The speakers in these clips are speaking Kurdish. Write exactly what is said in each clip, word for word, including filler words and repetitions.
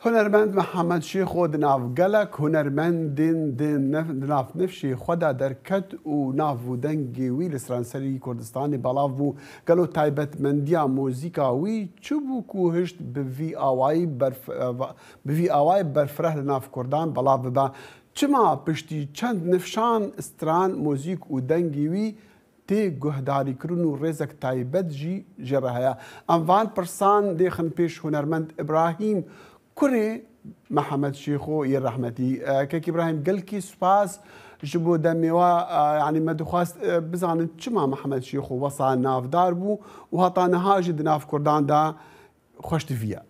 Hunermend Mihemed Şêxo di nav gelek hunermendên di nef-, di nav nifşê xwe de derket û nav û dengê wî li seranserî Kurdistanê belav bû. Gelo taybetmendiya muzîka wî çi bû ku hişt bi vî awayî berf-, bi vî awayî berfireh li nav Kurdan belav bibe? Çima piştî çend nifşan, stran, muzîk û dengê wî tê guhdarîkirin û rêzek taybet jî jê re heye? Em van pirsan dêxin pêş hunermend Îbrahîm, kurê Mihemed Şêxo yê rehmetî. E, Kek Îbrahîm, gelkî spas ji bo demê we. E, yanî me dixwest, e, bizanin çima Mihemed Şêxo wesa navdar bû û heta niha jî di nav Kurdan de xweş diviya.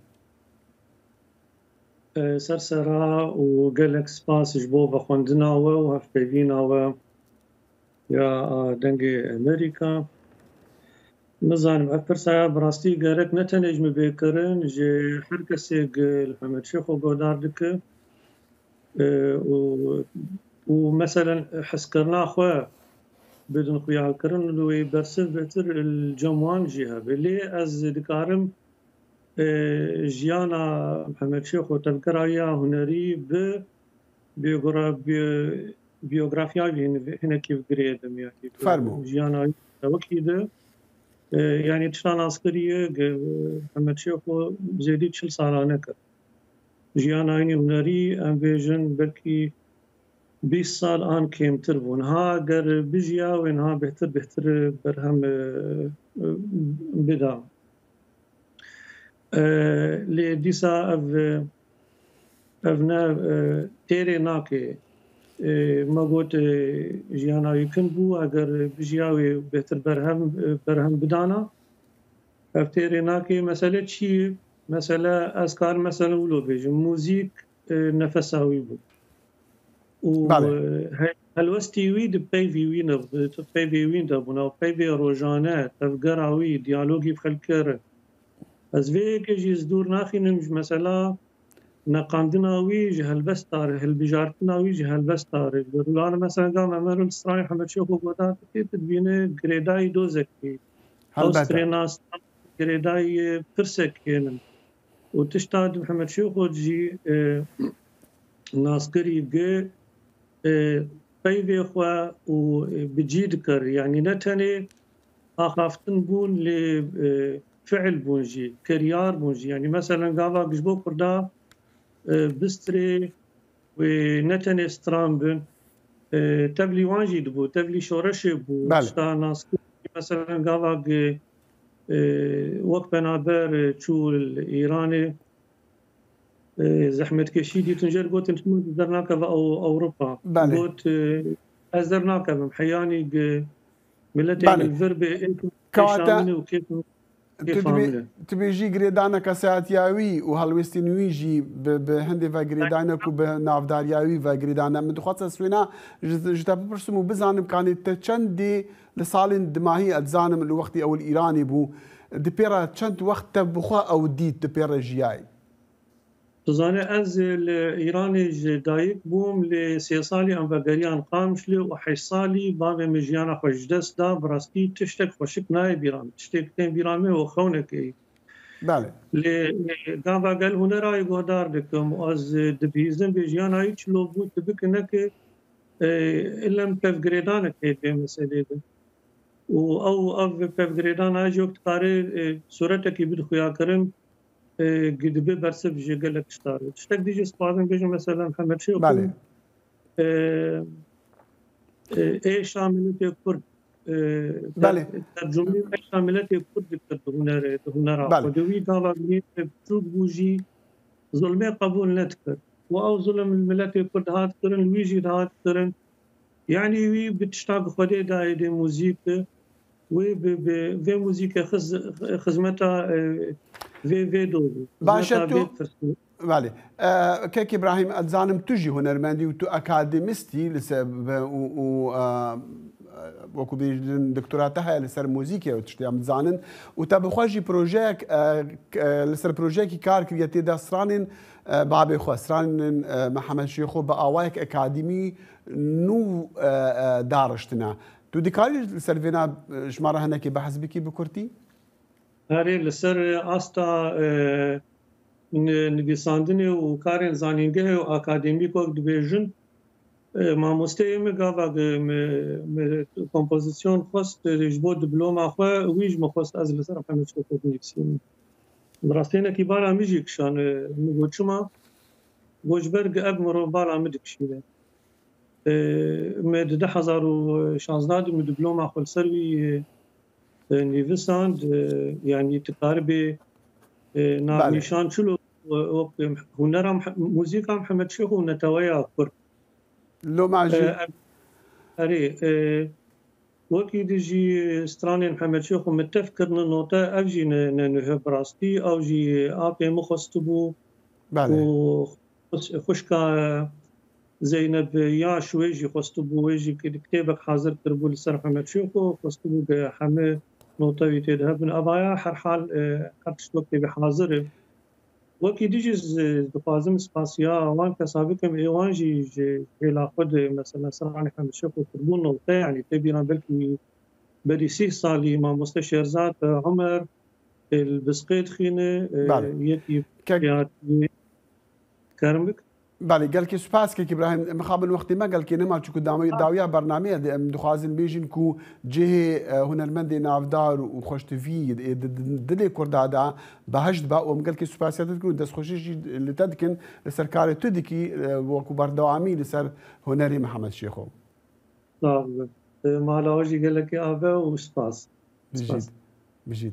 Ser sera û gelek spas ji bo vexwendina we û hevpeyvîna we ya, a, Dengê Amerîka. Nizanim, ev pirsa ya bi rastî gerek ne tenê ji min bê kirin, ji her kesê li Hemed Şêxo guhdar dike, e, û, û meselen hezkirina xwe bidin xuyakirin û wê bersiv bêtir li cem wan jî hebe. Lê ez dikarim e, jiyana Mihemed Şêxo tevgera ya hunerî bi biyogora-, bi-, biyografiya wî hin-, hinekî bi girê de, yanî Fermo. Jiyana wî tevekî de, e, yanî tişta naskirî ye, ge-, Mihemed Şêxo zêdî çil sala nekir. Jiyana wî hunerî, em bêjin, belkî bîst sal an kêmtir bû. Niha ger bijiya wê niha bêhtir, bêhtir berhem, e, e, bida. E, lê dîsa ev, ev ne, e, têrê nake. E, me got, e, jiyana wî kin bû, eger bijiya wê bêhtir berhem, e, berhem bidana. Ev têrê nake. Mesele çi ye? Mesele, ez karim mesele wilo bêjim. Muzîk, e, nefesa wî bû. Û, Belê. e, he-, helwestî wî di peyvî wî ne, di peyvê wî de bûn. Ew peyvê rojane, tevgera wî, diyalogî bi xelkê re. Ez vê yekê jî ez dûr naxînim ji mesela neqandina wî ji helbesta re, hilbijartina wî ji helbesta re. Li Rûdane mesela gava me mero li stranê Hemed Şêxo guhdar dike, tu dibîne girêdayî dozekê. Ew Helbete. strêna stran girêdayî pirsek hênin. Û tişta di Mihemed Şêxo jî, e, naskirî gi, e, peyvê xwe û, e, bi cî dikir. Yanî ne tenê axaftin bûn, lê, e, fiil bûn jî, kiryar bûn jî. Yanî meselen gava ji bo Kurda, e, bistrê wê ne tenê stran bin, e, tevlî wan jî dibû, tevlî şoreşê bû. Belê. Tişta naskirî, meselen gava gi, e, wek penaber, e, çû li Îranê, e, zehmetkeşî dîtin, jê re gotin, "Çima tu dernakeve Ew-, Ewropa?" Belê. Got, e, "Ez dernakevim, heyanî gi miletê Belê. min vir bê, ê Kewata şamilê û kêf min, tu kêfa dibê-, min e." tu bêjî girêdana kesayetiya wî û helwêstên wî jî bi, bi hindê ve girêdane ku bi navdariya wî ve girêdane. Min dixwest ez swêna ji, ji te bipirsim û bizanim, kanê te çendê li salên dimahî, ez dizanim li wextî ew li Îranê bû, di pê re çend wext te bi xwe ew dît, di pê re jiyayî? Tu zanî, ez li Îranê ji dayik bûm, lê sê salî em vegeriyan Qamişlê û heşt salî bavê min jiyana xwe ji dest da. Bi rastî tiştek xweşik nayê bîra min. Tiştê ku tên bîra min û xewnekê ye. Belê. Lê, e, gava gel hunera wî guhdar dikim û ez, e, dibihîzim vê jiyana wî çilo bû, tu bike neke, e, ilem pevgirêdanek heye vê meselê de. Û ew, ev pevgirêdana jî wek dikare, e, sûretekî bide xuyakirin, e, gi dibe bersiv ji gelek tişta re. Tiştek dî jî spadim bêjim, mesela Mihemed Şêxo, Belê. e, e, êşa miletê Kurd, e, ter-, Belê. tercumeyê êşa miletê Kurd dikir di hunerê, di hunera Belê. xwe. Di wî gava miletê biçûk bû jî zulmê qebûl nedikir. Û ew zulm li miletê Kurd hat kirin, li wî jî dihat kirin. Yanî wî bi tişta ku Xwedê dayê dê muzîk, wê bi, bi vê muzîkê xiz-, xizmeta, e, vê, vê dozê, Baş e, xizmeta tu vê tirsê. Belê. E, Kek Îbrahîm, ez dizanim tu jî hunermendî û tu akademîstî li ser, û, û, e, wekû bêjin doktora te heye li ser muzîkê û tiştê em dizanin. Û te bi xwe jî projeyek, e, k-, e, li ser projeyekî kar kiriye, tê de stranên, e, babê xwe, stranên, e, Mihemed Şêxo bi awayek akademî nû, e, e, dariştine. Tu dikarî li ser vêna, e, ji me re hinekî behs bikî bi kurtî? Erê, li ser asta, e, ni-, nivîsandinê û karên zanîngehê û akademîk wek dibêjin, e, mamosteyê min gava ge-, mi, mi kompozîsyon xwest, e, ji bo diploma xwe, wî ji min xwest ez li ser Mihemed Şêxo binivîsînim. Bi rastî hinekî bala min jî kişand, e, min got, çima? Got, ji ber ge ev mirov bala min dikişîne. E, Me di du hezar û şazdeh de min diploma xwe li ser wî, e, e, nivîsand, e, yanî tu karibê, e, Belê. Navnîşan çilo, e, wek, e, hunera Mih-, muzîka Mihemed Şêxo û neteweya Kurd. Loma jî. E, em-, erê, e, Wekî di jî stranên Mihemed Şêxo min tev kirine note, ev jî ne, ne nuh e bi rastî, ew jî apê min xwestibû Belê. Û xwis-, xwişka Zeyneb Yaş wê jî xwestibû, wê jî ki-, kitêbek hazir kiribû li ser Mihemed Şêxo, xwestibû bi hemî note wî tê de hebin. Evaya her hal, e, her tişt wek tê bi hazir e. Wekî dî jî z-, dixwazim spasiya wan kesa bikim, ê wan jî ji hêla xwe de, mesela, stranê Mihemed Şêxo kirbûn note, yanî tê bîran belkî berî sîh salî mamoste Şêrzad, e, Omer, e, li Bisqê dixîne, e, Belê. Yekî Kek- Kermik. Belê, gelkî spas kek Îbrahîm. Mixabin wextê me gelkê nema, çunku dawi-, Ha. dawiya bernameyê de em dixwazin bêjin ku cihê, e, hunermendê navdar û xweştivî, e, di, di, dilê Kurda de behişt be û em gelkê spasiya te dikin û destxweşî jî li te dikin li ser karê tu dikî, e, wekû berdewamî li ser hunerê Mihemed Şêxo. Sağ olun. E, mala we jî gelekî ave û spas. Bijît. Spas. Bijît.